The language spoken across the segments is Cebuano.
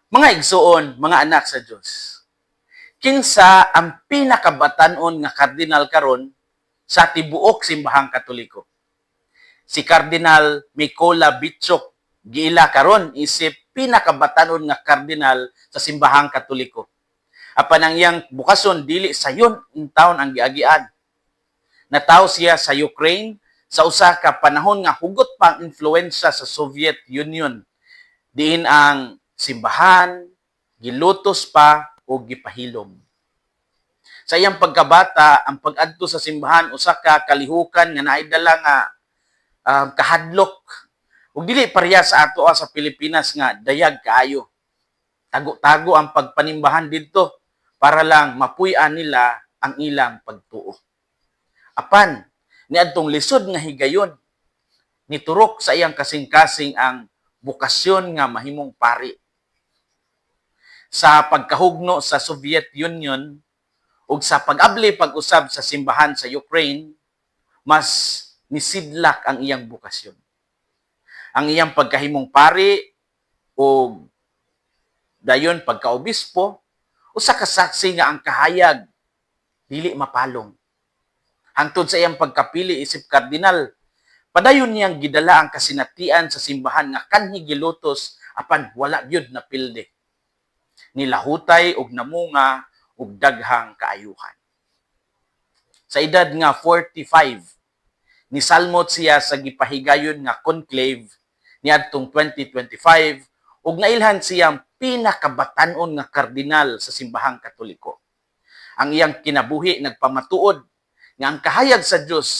Mga igsuon, mga anak sa Dios. Kinsa ang pinakabatan-on nga kardinal karon sa tibuok Simbahang Katoliko? Si Cardinal Mykola Bychok giila karon isip pinakabatan-on nga kardinal sa Simbahang Katoliko. Apan ang iyang bukason, dili sayon intawon ang giagian. Natawo siya sa Ukraine sa usa ka panahon nga hugot pa ang influensya sa Soviet Union, diin ang simbahan gilutos pa o gipahilom. Sa iyang pagkabata, ang pag-adto sa simbahan usa ka kalihukan nga naay dala nga kahadlok. Ug dili pareha sa ato sa Pilipinas nga dayag kaayo. Tago-tago ang pagpanimbahan didto para lang mapuy-an nila ang ilang pagtuo. Apan niadtong lisod nga higayon, niturok sa iyang kasing-kasing ang bokasyon nga mahimong pari. Sa pagkahugno sa Soviet Union ug sa pag-abli pag-usab sa simbahan sa Ukraine, mas nisidlak ang iyang bokasyon. Ang iyang pagkahimong pari o dayon pagkaobispo, usa ka saksi nga ang kahayag dili mapalong. Hangtod sa iyang pagkapili isip kardinal, padayon niyang gidala ang kasinatian sa simbahan nga kanhi gilutos apan wala gyud napildi. Nilahutay og namunga og daghang kaayuhan. Sa edad nga 45, nisalmot siya sa gipahigayon nga conclave niadtong 2025 ug nailhan siyang pinakabatan-on nga kardinal sa Simbahang Katoliko. Ang iyang kinabuhi nagpamatuod nga ang kahayag sa Dios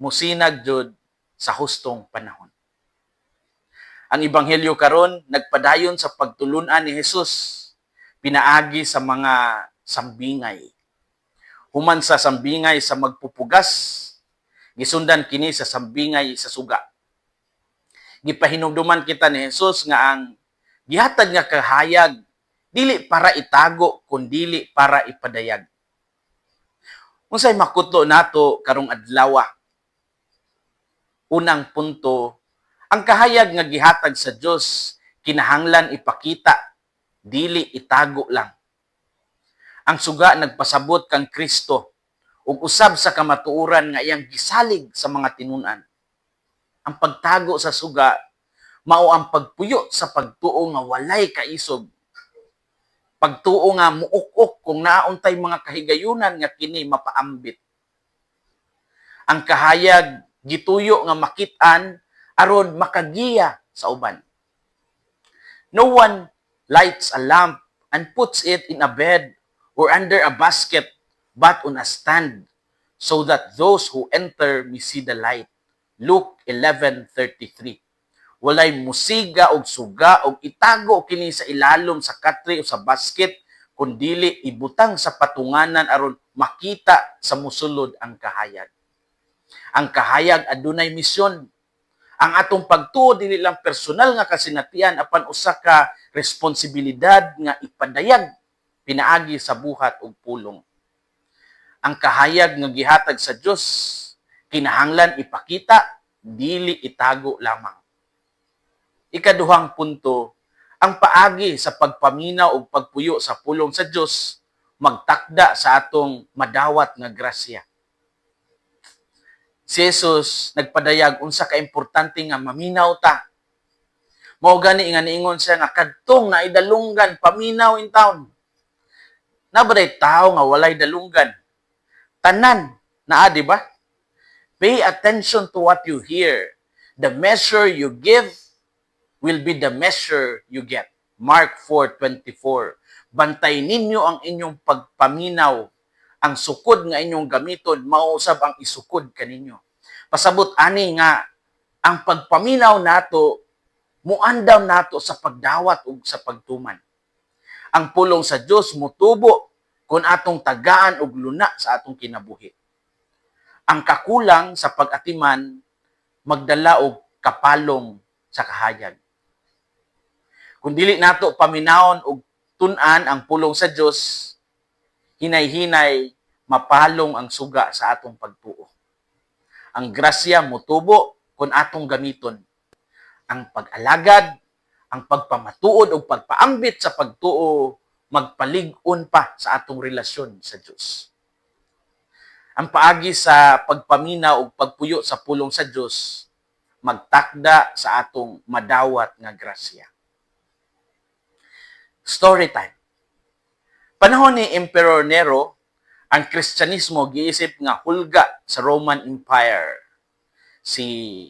musinag jud sa hustong panahon. Ang Ebanghelyo karon nagpadayon sa pagtulun-an ni Jesus pinaagi sa mga sambingay. Human sa sambingay sa magpupugas, gisundan kini sa sambingay sa suga. Gipahinumduman kita ni Jesus nga ang gihatag nga kahayag dili para itago kundili para ipadayag. Unsay makuto nato karong adlaw? Unang punto, ang kahayag nga gihatag sa Dios kinahanglan ipakita, dili itago lang. Ang suga nagpasabot kang Kristo ug usab sa kamatuoran nga iyang gisalig sa mga tinun-an. Ang pagtago sa suga mao ang pagpuyo sa pagtuo nga walay kaisog. Pagtuo nga muuk-ok kung naa untay mga kahigayunan nga kini mapaambit. Ang kahayag gituyo nga makit-an aron makagiya sa uban. "No one lights a lamp and puts it in a bed or under a basket, but on a stand, so that those who enter may see the light." Luke 11:33. Walay musiga og suga og itago kini sa ilalom sa katre o sa basket, kundili ibutang sa patunganan aron makita sa musulod ang kahayag. Ang kahayag adunay misyon. Ang atong pagtuo dili lang personal nga kasinatian apan usa ka responsibilidad nga ipadayag pinaagi sa buhat ug pulong. Ang kahayag nga gihatag sa Dios kinahanglan ipakita, dili itago lamang. Ikaduhang punto, ang paagi sa pagpaminaw ug pagpuyo sa pulong sa Dios magtakda sa atong madawat nga grasya. Si Jesus nagpadayag unsa ka importante nga maminaw ta. Mao gani nga niingon siya nga kadtong naay dalunggan, paminaw intawon. Naa ba tawo nga walay dalunggan? Tanan naa, di ba? "Pay attention to what you hear. The measure you give will be the measure you get." Mark 4:24. Bantay ninyo ang inyong pagpaminaw. Ang sukod nga inyong gamiton, mao usab ang isukod kaninyo. Pasabot ani nga ang pagpaminaw nato muandam nato sa pagdawat ug sa pagtuman. Ang pulong sa Dios mutubo kung atong tagaan og luna sa atong kinabuhi. Ang kakulang sa pag-atiman magdala og kapalong sa kahayag. Kung dili nato paminawon og tun-an ang pulong sa Dios, hinay-hinay mapalong ang suga sa atong pagtuo. Ang grasya motubo kung atong gamiton. Ang pag-alagad, Ang pagpamatuod o pagpaambit sa pagtuo magpalig-on pa sa atong relasyon sa Dios. Ang paagi sa pagpaminaw ug pagpuyo sa pulong sa Dios magtakda sa atong madawat nga grasya. Story time. Panahon ni Emperor Nero, ang Kristyanismo giisip nga hulga sa Roman Empire. Si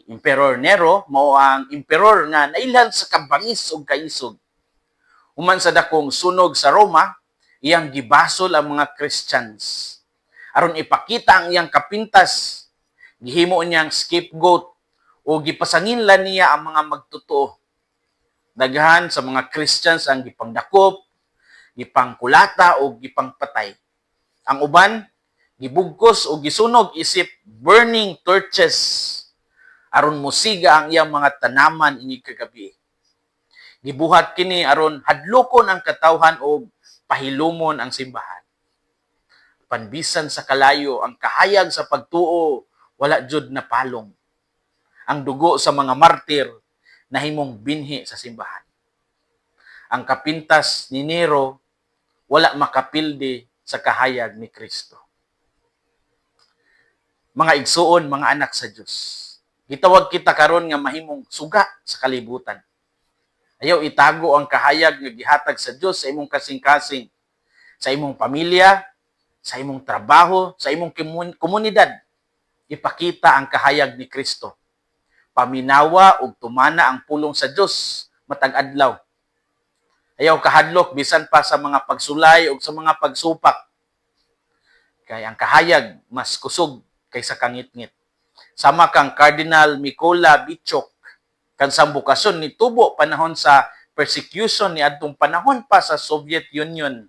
Emperor Nero mao ang emperor nga nailhan sa kabangis ug kaisog. Human sa dakong sunog sa Roma, iyang gibasol ang mga Christians. Aron ipakita ang iyang kapintas, gihimo niyang scapegoat o gipasanginlan niya ang mga magtotoo. Daghan sa mga Christians ang gipangdakop, gipangkulata o gipangpatay. Ang uban, gibugkos o gisunog isip burning torches aron mosiga ang iyang mga tanaman inig kagabi. Gibuhat kini aron hadlokon ang katawhan o pahilumon ang simbahan. Panbisan sa kalayo, ang kahayag sa pagtuo wala jud na palong. Ang dugo sa mga martir nahimong binhi sa simbahan. Ang kapintas ni Nero wala makapildi sa kahayag ni Kristo. Mga igsuon, mga anak sa Dios, gitawag kita karon nga mahimong suga sa kalibutan. Ayaw itago ang kahayag nga gihatag sa Dios sa imong kasing-kasing, sa imong pamilya, sa imong trabaho, sa imong komunidad. Ipakita ang kahayag ni Kristo. Paminawa ug tumana ang pulong sa Dios matag adlaw. Ayaw kahadlok bisan pa sa mga pagsulay ug sa mga pagsupak. Kay ang kahayag mas kusog kaysa kangitngit. Sama kang Cardinal Mykola Bychok, kansang bokasyon nitubo panahon sa persecution ni adtong panahon pa sa Soviet Union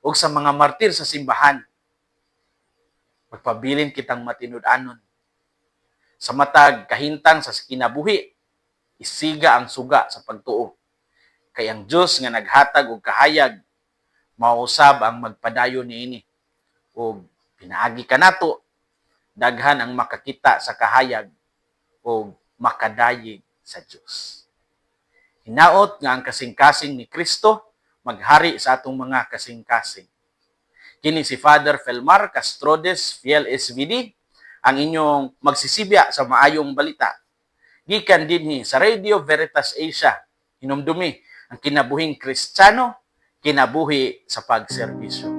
ug sa mga martir sa simbahan. Magpabilin kitang matinud-anon. Sa matag kahintang sa kinabuhi, isiga ang suga sa pagtuo. Kay ang Dios nga naghatag og kahayag, mausab ang magpadayon niini. Ug pinaagi kanato, daghan ang makakita sa kahayag ug makadayeg sa Dios. Hinaot nga ang kasing-kasing ni Kristo maghari sa atong mga kasing-kasing. Kini si Father Felmar Castrodes, Fiel SVD, ang inyong magsisibya sa maayong balita. Gikan dinhi sa Radio Veritas Asia, hinumdumi ang kinabuhing Kristiyano, kinabuhi sa pagserbisyo.